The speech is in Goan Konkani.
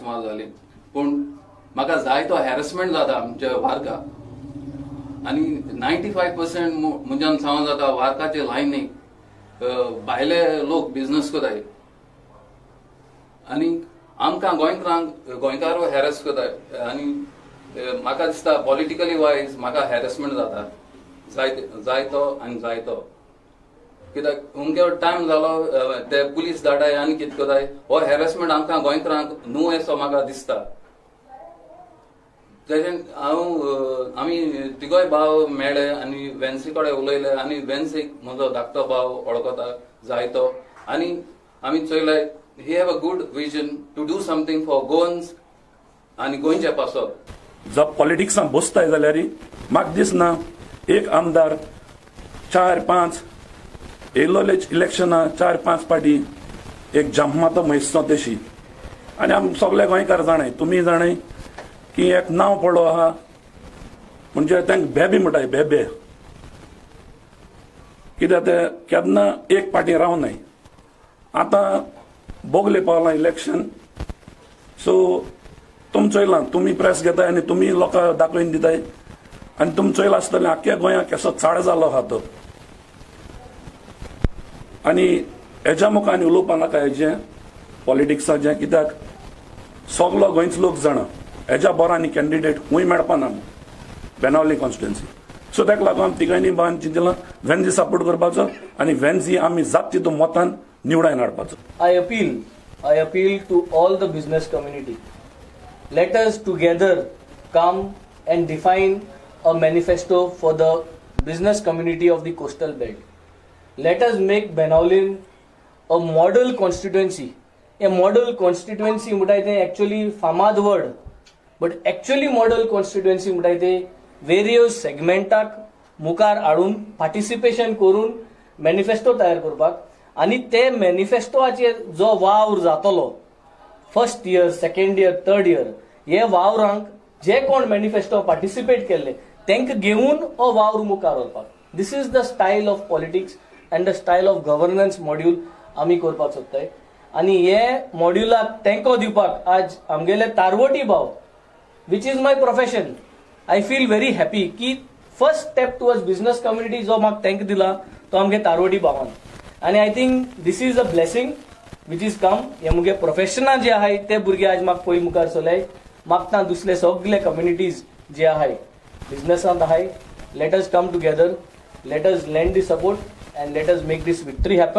सुमार जाली, पूण म्हाका जायतो हॅरसमेंट जाता आमच्या वार्का. आनी 95% म्हज्यान सांगूं जाता वार्काचे लायनीक भायले लोक बिजनस करताय आनी आमकां गोंयकारांक गोंयकारो हॅरस करताय. आनी म्हाका दिसता पॉलिटिकली वायज म्हाका हॅरसमेंट जाता जायतो आनी जायतो, कित्याक उमके टायम जालो ते पुलीस धाडाय आनी कितें करताय. हो हॅरसमेंट आमकां गोंयकारांक न्हू असो म्हाका दिसता. तशें हांव आमी तिगोय भाव मेळ्ळे आनी वेन्सी कडेन उलयले आनी वेन्सीक म्हजो धाकटो भाव वळखता जायतो आनी आमी चोयले he have a good vision to do something for Goans आनी गोंयचे पासत. जब पॉलिटिक्सान बसताय जाल्यार म्हाका दिसना एक आमदार 4-5 येयलोले इलेक्शना 4-5 पाटी एक जंप मारता म्हयसो तेशी. आनी आम सगळे गोंयकार जाणाय, तुमी जाणाय की एक नांव पडलो आहा म्हणजे तांकां बेबे म्हणटाय, बेबे कित्याक ते केन्ना एक पाटी रावनाय. आतां बोगले पावलां इलेक्शन, सो तुम चोयलां तुमी प्रेस घेताय आनी तुमी लोकांक दाखोवन दिताय आनी तुम चोयलां आसतलें आख्ख्या गोंयाक केसो चाड जालो आहा तो. आनी हेज्या मुखार आनी उलोवपा नाका हेजें पॉलिटिक्साचें, कित्याक सगलो गोंयचो लोक जाणा हेज्या बरो आनी कॅन्डिडेट खूंय मेळपा ना बेनावली कॉन्स्टिट्युएन्सी. सो ताका लागून आमी तिगांनी भावान चिंतलां वेन्जी सपोर्ट करपाचो आनी वेन्जी आमी जात तितून मतान निवडायन हाडपाचो. I appeal to all the business community, let us together come and define a manifesto for the business community of the coastal belt. Let us make Benaulim a model constituency. A model constituency म्हणटाय तें एक्चुअली फामाद word, but actually model constituency म्हणटाय ते वेरियस सेगमेंटाक मुखार हाडून पार्टिसिपेशन करून मॅनिफेस्टो तयार करपाक आनी ते मॅनिफेस्टोचेर जो वावर जातलो first year, second year, third year हे वावरांक जे कोण मॅनिफेस्टो पार्टिसिपेट केल्ले तांकां घेवन हो वावर मुखार व्हरपाक. This is the style of politics and the style of governance module आमी करपाक सोदताय. आनी हे मॉड्युलाक तेंको दिवपाक आज आमगेले तारवटी भाव, which is my profession, I feel very happy की first step towards business community जो म्हाका तेंको दिला तो आमगे तारवटी भावान. आनी I think this is a blessing which is come. हे मुगे प्रोफेशना जे आहाय ते भुरगे आज म्हाका पयलीं मुखार सरले. मागता दुसरे सगळे कम्युनिटीज जे आहाय बिजनसांत आहाय, let us come together, let us lend the support and let us make this victory happen.